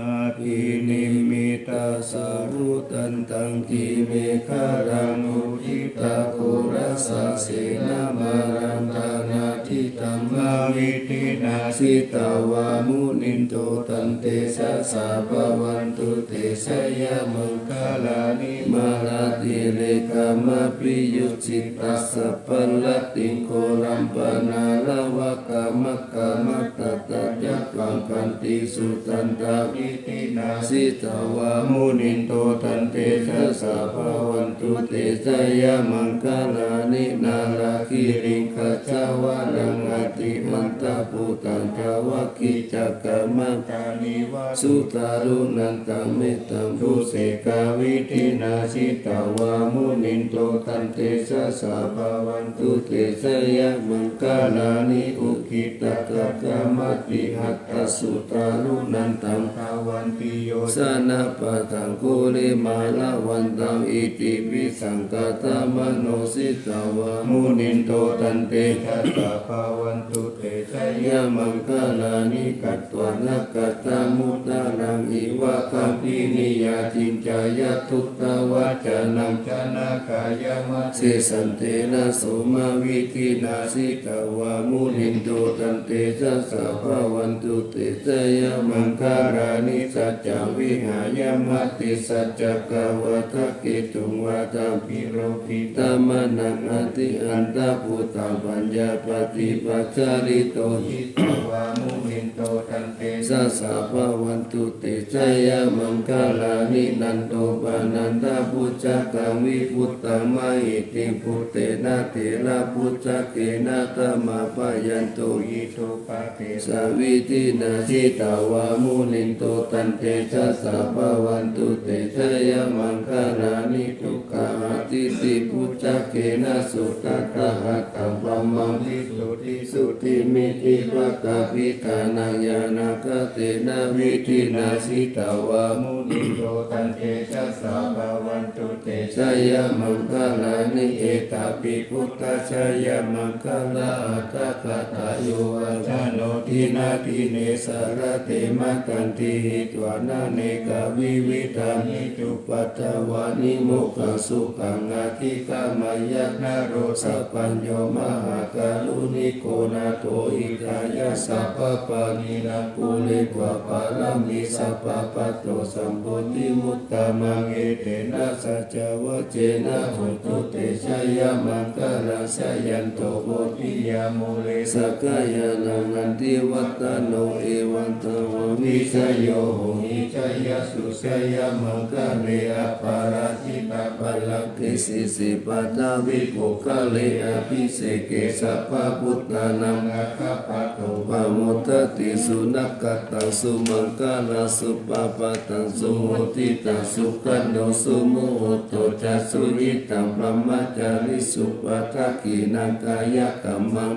Abhinimmitasāvudhantaṃ grīmekhalaṃ uditaghorasasenamāraṃ, dānādidhammavidhinā jitavā munindo, tantejasā bhavantu te jayamaṅgalāni. Mārātirekamabhiyujjhitasabbarattiṃ ghorampanāḷavakamakkhamathaddhayakkhaṃ, khantīsudantavidhinā jitavā munindo, tantejasā bhavantu te jayamaṅgalāni. Nāḷāgiriṃ gajavaraṃ atimattabhūtaṃ dāvaggicakkamasanīva, sudāruṇantaṃ mettambusekavidhinā jitavā munindo, tantejasā bhavantu te jayamaṅgalāni. Ukkhittakhaggamatihatthasudāruṇantaṃ dhāvantiyojanapathaṅgulimālavantaṃ, iddhībhisaṅkhatamano jitavā munindo, tantejasā bhavantu te jayamaṅgalāni. Katvāna kaṭṭhamudaraṃ iva gabbhinīyā, ciñcāya duṭṭhavacanaṃ janakāyamajjhe, santena somavidhinā jitavā munindo, tantejasā bhavantu te jayamaṅgalāni. Saccaṃ vihāya matisaccakavādaketuṃ, vādābhiropitamanaṃ atiandhabhūtaṃ, paññāpadīpajalito jitavā munindo, tantejasā bhavantu te jayamaṅgalāni. Nandopanandabhujagaṃ vibudhaṃ mahiddhiṃ, puttena therabhujagena damāpayanto, iddhū padesavidhinā jitavā munindo, tantejasā bhavantu te jayamaṅgalāni. Duggāhadiṭṭhibhujagena sudaṭṭhahatthaṃ, brahmaṃ visuddhijutimiddhibakābhidhānaṃ, ñāṇāgadena vidhinā jitavā munindo, tantejasā bhavantu te jayamaṅgalāni. Etāpi buddhajayamaṅgalaaṭṭhagāthā, yo vācano dinadine sarate matandī, hitvānanekavividhāni cupaddavāni, mokkhaṃ sukhaṃ adhigameyya naro sapañño. Mahākāruṇiko nātho hitāya sabbapāṇinaṃ, pūretvā pāramī sabbā patto sambodhimuttamaṃ, etena saccavajjena hotu te jayamaṅgalaṃ. Jayanto bodhiyā mūle sakyānaṃ nandivaḍḍhano, evaṃ tvaṃ vijayo hohi jayassu jayamaṅgale, aparājitapallaṅke sīse paṭhavipokkhare, abhiseke sabbabuddhānaṃ aggappatto pamodati. Sunakkhattaṃ sumaṅgalaṃ supabhātaṃ suhuṭṭhitaṃ, sukhaṇo sumuhutto ca suyiṭṭhaṃ brahmacārisu, padakkhiṇaṃ kāyakammaṃ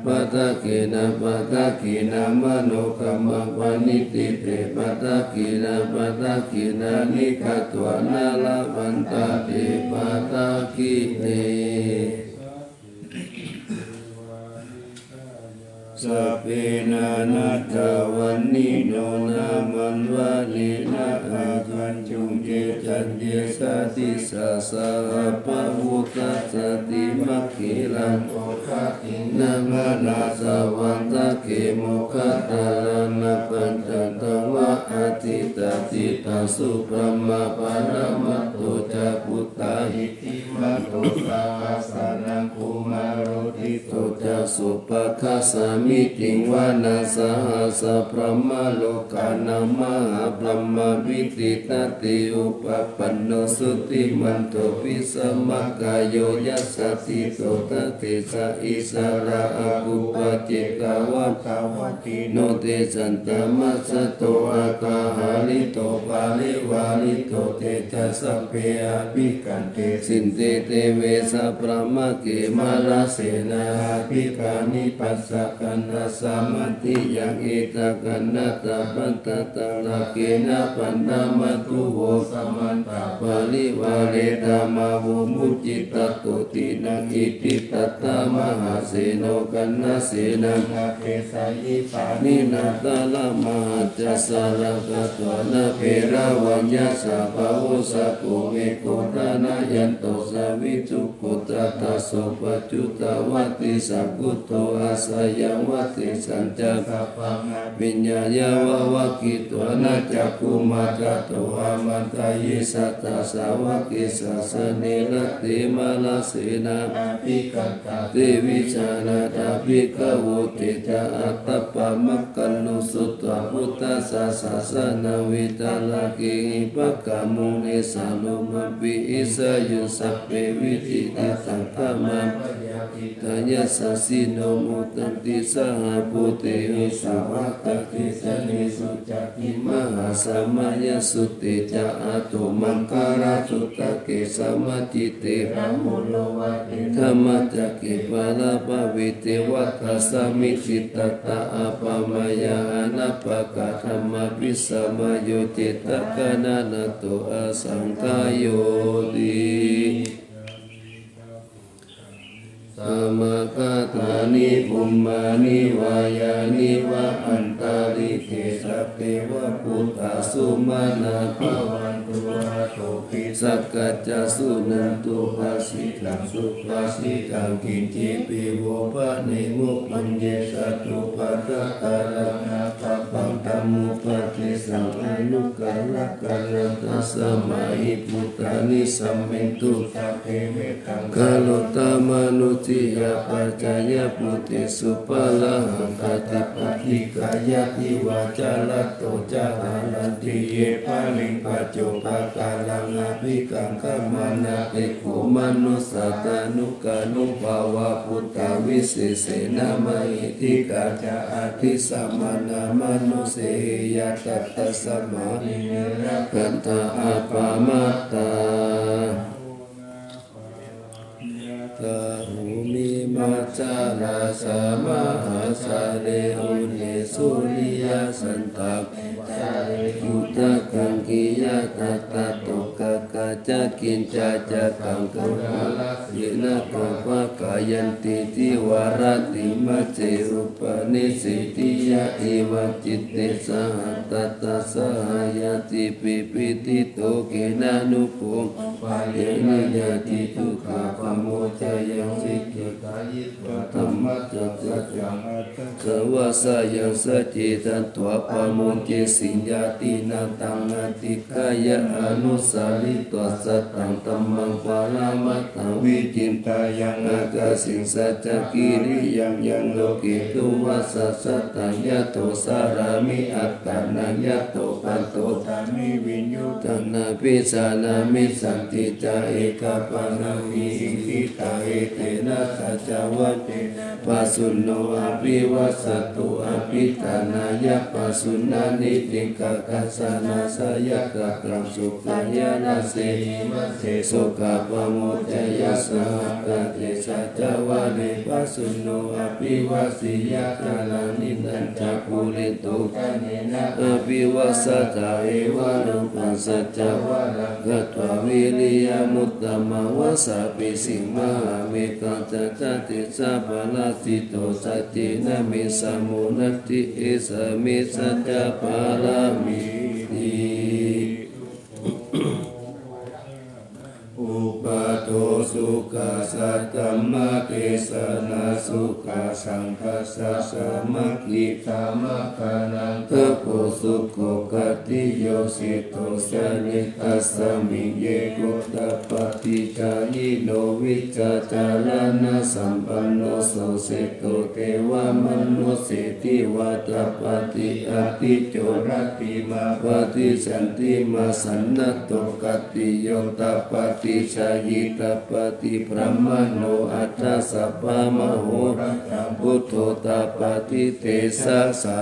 padakkhiṇaṃ, padakkhiṇaṃ manokammaṃ paṇidhī te padakkhiṇā, padakkhiṇāni katvāna labhantatthe padakkhiṇe. Sabbe nānattavaṇṇino nāmanvānena āgañchuṃ, ye caññe sadisā sahabhūtatthati. Dakkhiṇaṃ manasā vāmake moggallāna pacchattaṃ vā ādittacittaṃ subrahmā paramatto ca puttā iddhimato sabbasānaṃ kumāro disso ca supaṭṭhāsā. Mitiṃ vanaṃ sahassabrahmalokānaṃ mahābrahmābhitiṭṭhati. Upapanno jutimanto bhismākāyo yasassi so, dasettha issarā āgū paccekavasavattino. Tesañca majjhato ogharato parivārito, te ca sabbe abhikkante sinde deve sabrahmake mārasenā abhikkāmi. Passa kaṇhassa mandiyaṃ etha kaṇhatha bandhataṃ, rāgena bandhamatthu vo samantā parivāretha. Mā vo muñcittha sotthinnaṃ iti tattha mahāseno kaṇhasenaṃ apesayi. Pāṇinā talamāhacca saraṃkhatvāna bheravaññassa, pāvosako megho thanayanto savijjuko, tadā so paccudāvatti saṅkuddho asayaṃvase. Tañca sabbaṃ abhiññāya vavakkhitvāna cakkhumā, tato āmantayi satthā sāvake sāsane rate. Mārasenā abhikkantā te vijānātha bhikkhavo, te ca ātappamakaruṃ sutvā buddhassa sāsanaṃ. Vītarāgehi pakkāmuṃ nesaṃ lomampi iñjayuṃ, sabbe vijitasaṅgāmā bhayātītā yasassino, modanti saha bhūtehi sāvakā te janesutāti. Mahāsamayasutte ca āto maṅgalasuttake, samajjite rāhulo vāceno dhammacakke paṭhavitte, vācāsamiṃ jitā tā āpa mayā anāpakā, dhammavisamyo cetakanaṃ ṭhāto asaṅkhāyoti. Samāgatāni bhummāni vā yāni va antalikkhe, sabbeva bhūtā sumanā bhavantu athopi sakkacca suṇantu bhāsitaṃ subhāsitaṃ. Kiñcipi vo bhaṇemo puññe sadupādākaraṃ pāpaṃ, dhammupadesaṃ anuttaraṃ karontā, sabbāhi bhūtā nisāmentu sabbe mettaṃ karotha mānusiyā pajāya bhūtesu. Pāṇahaṅkhāti paṭiggayatīva, jālato ca haranti ye baliṃ, paccopakāraṃ abhikaṅkhamānā bhikkhū manussā tanukaruṃ. Bhavabhūtā visesena mahiddhikā ca, addisāmanā mānusehi yattha, tasmā rakkhatha appamattā. Yathā bhummimajjharājā mahāsāgare, udesuriyasattākisaresuttakaṃ, khiyyathātapokakā ca kiñcā ca taṃ kuntarajjena, gabbhagāyanti cīvaratime ce, upanissīdiyā iva citte saha, tattha saha ñātibhi pīḷito khena, nupuppa yena ñātidukkhā pamoccayāmi. Sikkhitayitvā dhammacakkam aṭṭhāsavassāyaṃ, saccetatvā pamoccesi ñātīnaṃ, taṃ adhikkāya anusaritvā, sataṃ dhammaṃ paramatthaṃ, vicintayāma ākāsiṃ saccakiriyaṃ, yaṃ loke duravaccasattā, yato carāmi attānaṃ, yato panto cāmi viññū taṃ nabhijānāmi. Santi ca ekapaññāhi sikkhitā, etena saccavajjena, pāsuna abhivajjati. Abhiṭhānāya pāsuna niṭṭhitaṃ, kaṃsaṃ ṇassāya kaṭṭhaṃ, sukhāya rājehi majjhe, sokā pamoccayasmanti. cāvare pasunno abhivāseyya kālaṃ, indaṃ ca pūretvā gaṇena abhivāsatā, evaṃ rūpaṃ saccavajjānaṃ katvā viriyamuttamaṃ, vajjaggicakkamasanīva sīse mahābhismā ca tejasā parajito, saccaṃ vajjena samuddaṃ iti, esa me saccapāramīti. Uppādo sukhā saddhammadesanā sukhā, saṅghassa sāmaggī dhammaggānaṃ tapo sukho. Khantī yo jito jane tasmiṃ ekotā paṭicchāyino, vijjācaraṇasampanno so jito devamanussesūti. Vātapāti ādicco rattimābhāti candimā sannaddho, khattiyo tapati jhāyī tapati brāhmaṇo, atha sabbamahorattaṃ buddho tapati tejasā.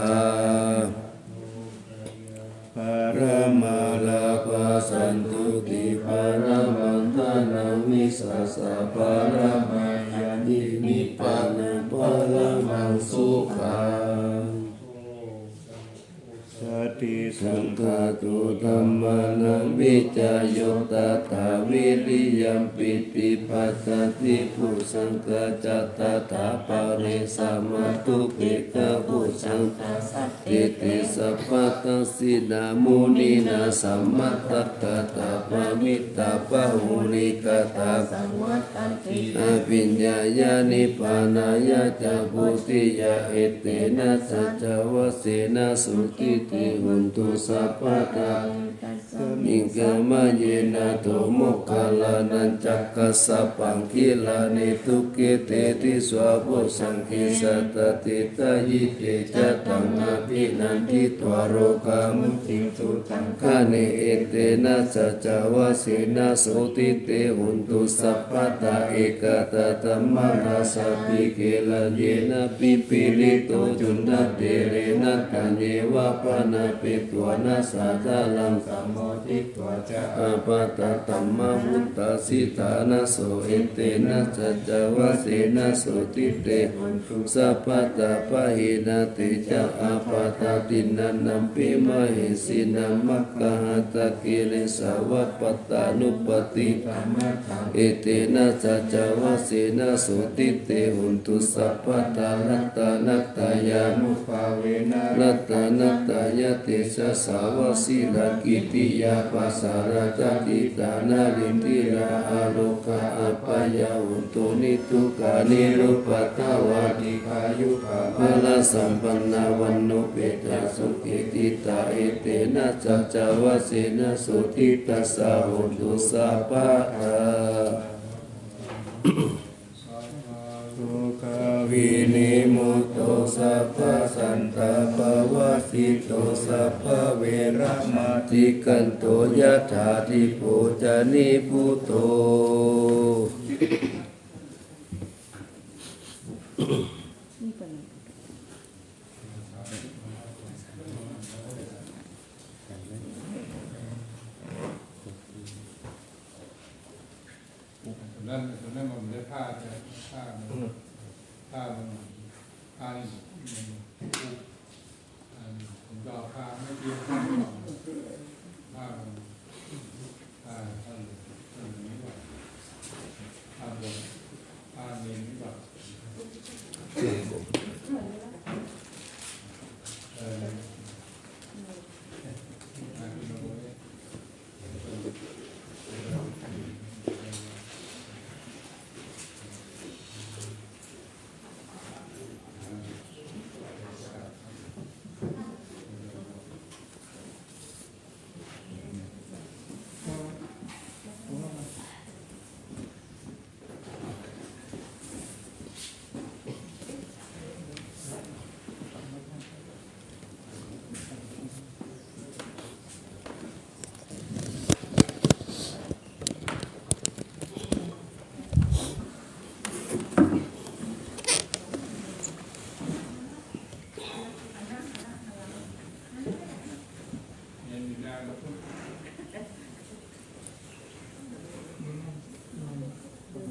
Paramā lābhā santuṭṭhī paramaṃ dhanaṃ, vissāsā paramā ñātī nibbānaṃ paramaṃ sukhaṃ. Satisaṅkhāto dhammānaṃ vicayo tathā, viriyampīti passaddhi bojjhaṅgā ca tathāpare, samādhupekkhabojjhaṅgā sattete sabbadassinā, muninā sammadakkhātā bhāvitā bahulīkatā, saṃvattanti abhiññāya nibbānāya ca bodhiyā. Etena saccavajjena sotthi te hotu sabbadā. Tasmiṃ samayena tato moggallānañca kassapaṃ gilāne dukkhite disvā bojjhaṅge satta desayi, te ca taṃ abhinanditvā rogā mucciṃsu taṅkhaṇe. Etena saccavajjena sotthi te hotu sabbadā. Ekadā dhammarājāpi gelaññenābhipīḷito, cundattherena taññeva bhaṇāpetvāna sādaraṃ, sammoditvā ca ābādhā tamhā vuṭṭhāsi ṭhānaso. Etena saccavajjena sotthi te hotu sabbadā. Pahīnā te ca ābādhā tiṇṇannampi mahesinaṃ, maggāhatakilesā va pattānuppattidhammataṃ. Etena saccavajjena sotthi te hotu sabbadā. Ratanattayānubhāvena ratanattayatejasā, vajirakkhittiyā pasārā ca tiṭṭhā narīndhirā, arogā abyāvajo niddukkho nirupādo va, dīghāyukā balasampannā vaṇṇopetajā sukhī citā. Etena saccavajjena sotthi tassa hotu sabbadā. Sokavimutto sabbasantāpavajjito, sabbaveramatikkanto yathā dīpo ca nibbuto. Tụi nó, tụi nó mà mình lấy pha cho, pha mình, pha mình, pha mình, à, mình cho pha mấy kia, pha mình, pha mình, pha mình, pha mình, pha mình, pha mình, pha mình, pha mình.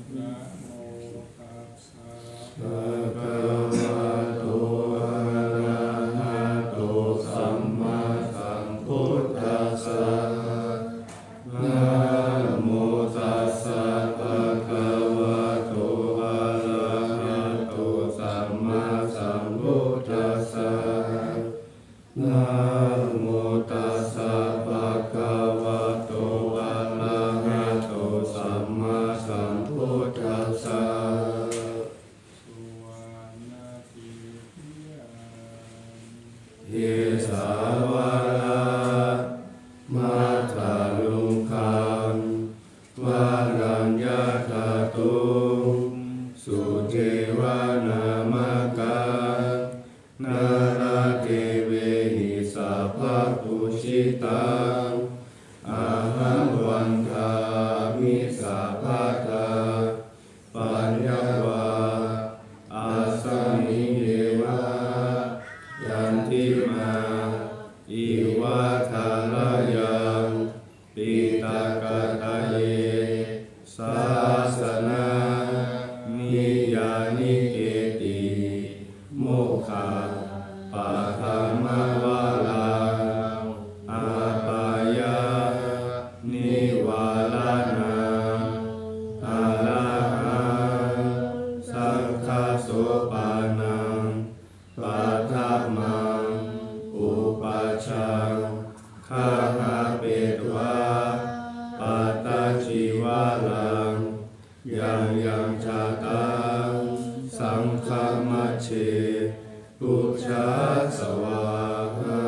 Namo tassa Tarukkhaṃ varaññāgatuṃ sudevanāmakam, nāḷādevehi sabbapūjitaṃ, ahaṃ vandāmi sabbadā. Paññāvā asmiṃ yeva, yantimā iva thalayaṃ, piṭakattaye sāsanā, niyyāniketi mokkhapaṭhamavaraṃ, apāyanivāraṇaṃ, arahaṃ saṅghasopanam paṭhamaṃ pubbaṅgahapetvā pattacīvaraṃ, yaṃ yaṃ jātaṃ saṅghamajjhe pūjā svāhā.